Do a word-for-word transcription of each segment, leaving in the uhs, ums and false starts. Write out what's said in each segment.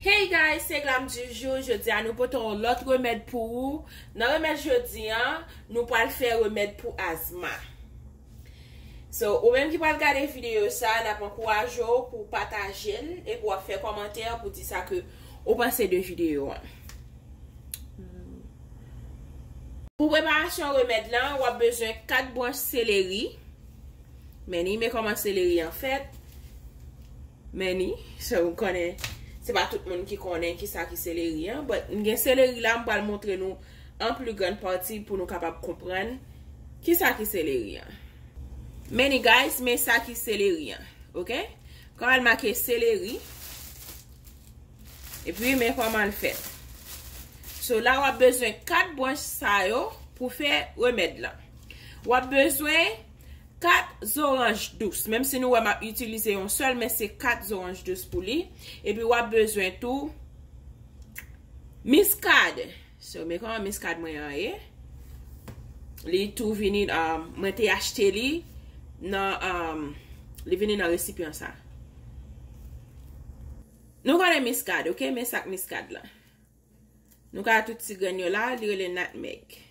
Hey guys, se Glam du jour. Jodi a nou pote yon lòt remèd pou ou. Nan remèd jodi a, nou pral fè remèd pou azma. So, ou menm ki pral gade videyo sa, n ap ankouraje w pou w pataje l epi w ap fè kòmantè pou di sa ke ou panse de videyo an. Pou preparasyon remèd lan, w ap bezwen kat branch seleri. Men ni, men kòman seleri an fèt. Men ni, so, ou konnen, se pa tout moun ki konnen kisa ki seleri an. But, m gen seleri la, m pral montre nou an pli grann pati pou nou kapab konprann kisa ki seleri an. Men ni, guys, men sa ki seleri an. Ok? Kòman l make seleri. Epi, men kòman l fèt. So, la, w ap bezwen kat branch sa yo pou fè remèd lan. W ap bezwen kat zoranj dous. Menm si nou wè m ap itilize yon sèl, men se kat zoranj dous pou li. Epi, w ap bezwen tou miskad. So, men kòman miskad mwen an ye. Li tou vini, um, mwen te achte li nan, um, li vini nan resipyan sa. Nou konnen miskad, ok? Men sa k miskad lan. Nou ka tout ti grenn yo la, li rele nutmeg.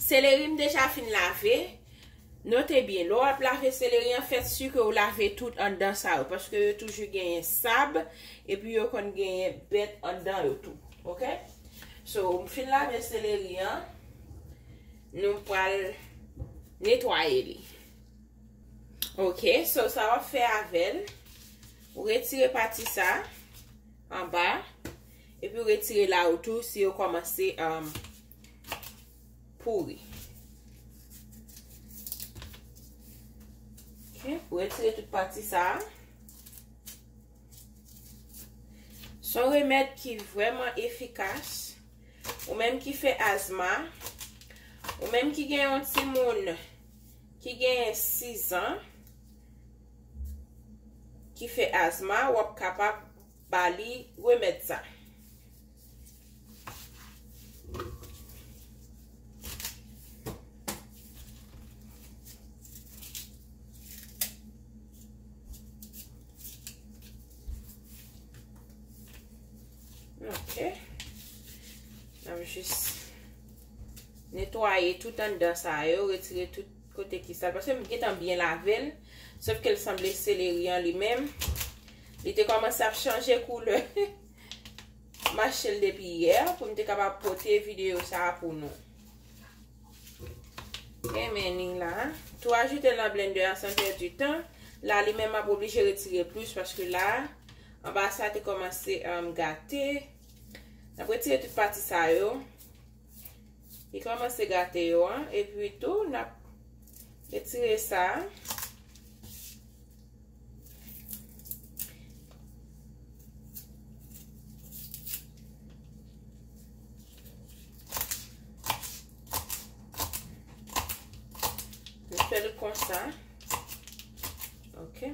Seleri m deja fin lave. Note byen, lè w ap lave seleri an, fè si ke w lave tout anndan sa yo, paske yo toujou genyen sab, epi yo konn genyen bèt anndan yo tou. Ok? So, m fin lave seleri an, nou pral netwaye li. Ok, so sa w ap fè avè l, ou retire pati sa anba, epi ou retire la yo tou si yo kòmanse, um, pouri. Ok, ou retire tout pati sa. Se yon remèd ki vrèman efikas. Ou menm ki fè azma, ou menm ki gen yon timoun ki gen sis an, ki fè azma, w ap kapab ba li remèd sa. Ok. N ap jis netwaye tout anndan sa yo, retire tout kote ki sal. Paske m gentan byen lave l. Sof ke l sanble seleri an li menm. Li te kòmanse ap chanje koulè. M achte l depi yè pou m te kapab pote videyo sa a pou nou. E men ni la. Tou ajoute l nan blendè a san pèdi tan. La, li menm m ap oblije retire plis paske la, anba sa te kòmanse, um, gate. N ap retire tout pati sa yo. Li kòmanse gate yo an. Epi tou, n ap retire sa. Nou fè l konsa. Ok.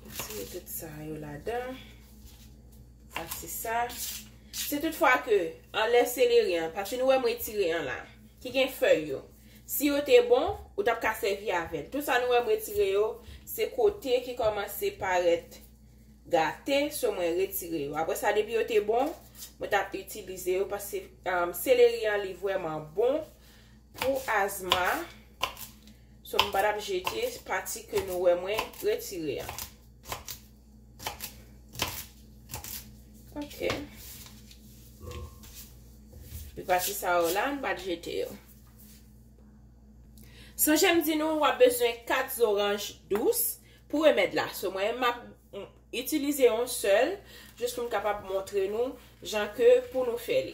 Retire tout sa yo ladan. Pati sa. Si toutfwa ke anlè seleri an, paske nou wè m retire an la, ki gen fèy yo. Si yo te bon, ou t ap ka sèvi avè l. Tout sa nou wè m retire yo, se kote ki kòmanse parèt gate, so mwen retire yo. Apre sa, depi yo te bon, mwen t ap itilize yo, paske, um, seleri an, li vrèman bon pou azma. So, m pa t ap jete pati ke nou wè mwen retire an. Ok. Epi pati sa yo la, m pa t jete yo. Sonje m di nou, w ap bezwen kat zoranj dous pou remèd la. So, mwen, m ap, m, itilize yon sèl, jis pou m kapab montre nou jan ke pou nou fè li.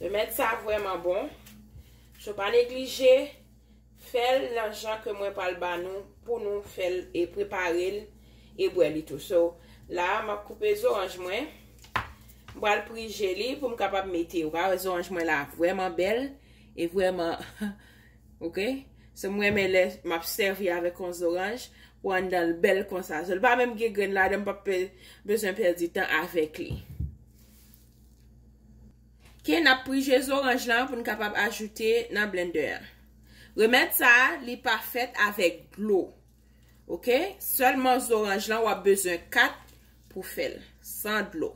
Remèd sa vrèman bon. So, pa neglije fè l nan jan ke mwen pral ba nou pou nou fè l e prepare l e bwè li tou. So, la, m ap koupe zoranj mwen. M pral prije li pou m kapab mete. Ou ka wè zoranj mwen la vrèman bèl e vrèman, ok? So, m renmen lè m ap sèvi avèk yon zoranj pou anndan l bèl konsa. So, l pa menm gen grenn ladan, m p ap pe-, bezwen pèdi tan avèk li. Ok, n ap prije zoranj lan pou n kapab ajoute nan blender an. Remèd sa a, li pa fèt avèk dlo. Ok? Sèlman zoranj lan, w ap bezwen kat pou fè l, san dlo.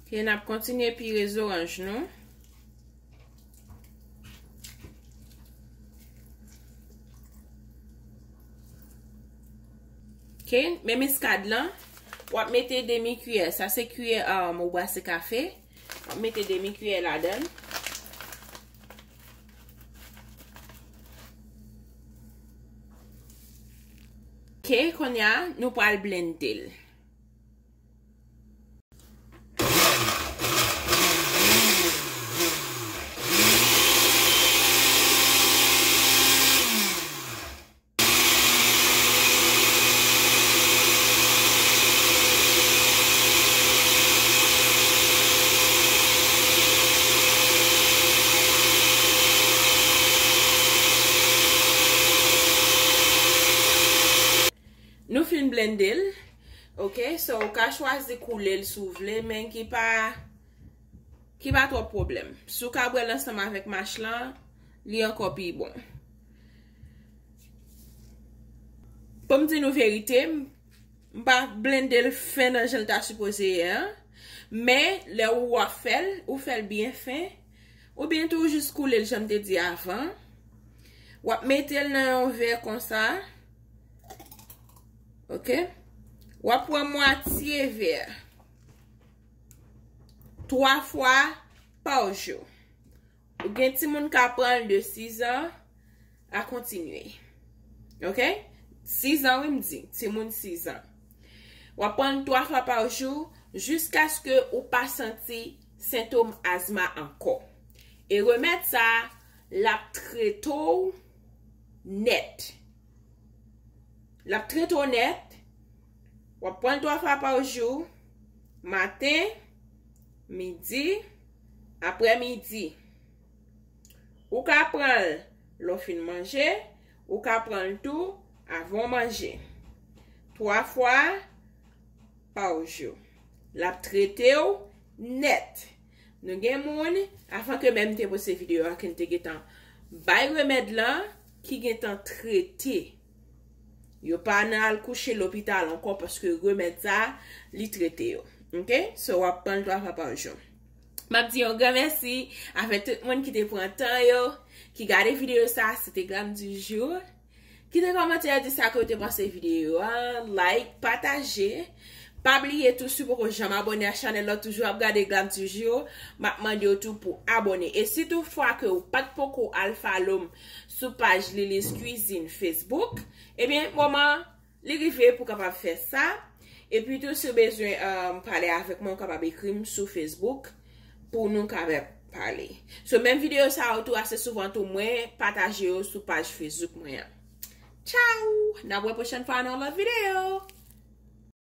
Ok, n ap kontinye pire zoranj nou. Ok, men miskad lan, w ap mete demi kiyè. Sa se kiyè, um, ou brase kafe. W ap mete demi kiyè ladan l. Ok, kounye a, nou pral blende l. Nou fin blende l. Ok, so ou ka chwazi koule l si w vle, men ki pa, ki pa twòp pwoblèm. Si w ka bwè l ansanm avèk mach lan, li ankò pi bon. Pou m di nou verite, m, m pa blende l fen nan jan l ta sipoze ye an. Men, lè ou ap fè l, ou fè l byen fen. Oubyen tou, ou jis koule l, jan m te di avan. W ap mete l nan yon vè konsa. Ok? W ap pran mwatye vè. Twa fwa pa jou. Ou gen timoun k ap pran l de sizan a kontinye. Ok? Sizan, wi, m di. Timoun sizan. W ap pran l twa fwa pa jou jiskaske ou pa santi sentòm azma ankò. E remèd sa, l ap trete w nèt. L ap trete w nèt. W ap pran l twa fwa pa jou, maten, midi, aprèmidi. Ou ka pran l lè w fin manje, ou ka pran l tou avan w manje. Twa fwa pa jou. L ap trete w nèt. Nou gen moun, avan ke menm te poste videyo a, ke n te gentan bay remèd lan, ki gentan trete. Yo pa nan al kouche lopital ankò paske remèd sa, li trete yo. Ok? So, w ap pran l twa fwa pa jou. M ap di yon gran mèsi avèk tout moun ki te pran tan yo, ki gade videyo sa, se te Glam du Jour. Kite kòmantè, di sa ke w te panse videyo a, like, pataje. Pa bliye tou, si w poko janm abòne a chanèl la, toujou ap gade Glam du Jour, m ap mande w tou pou abòne. E si toutfwa ke w pa t poko al follow m sou paj Lily's Cuisine Facebook, ebyen, moman li rive pou w kapab fè sa. Epi tou, si w bezwen, um, pale avèk mwen, w kapab ekri m sou Facebook pou nou kapab pale. So, menm videyo sa yo tou, ase souvan tou, mwen pataje yo sou paj Facebook mwen an. Tchao! N ap wè pwochèn fwa nan yon lòt videyo.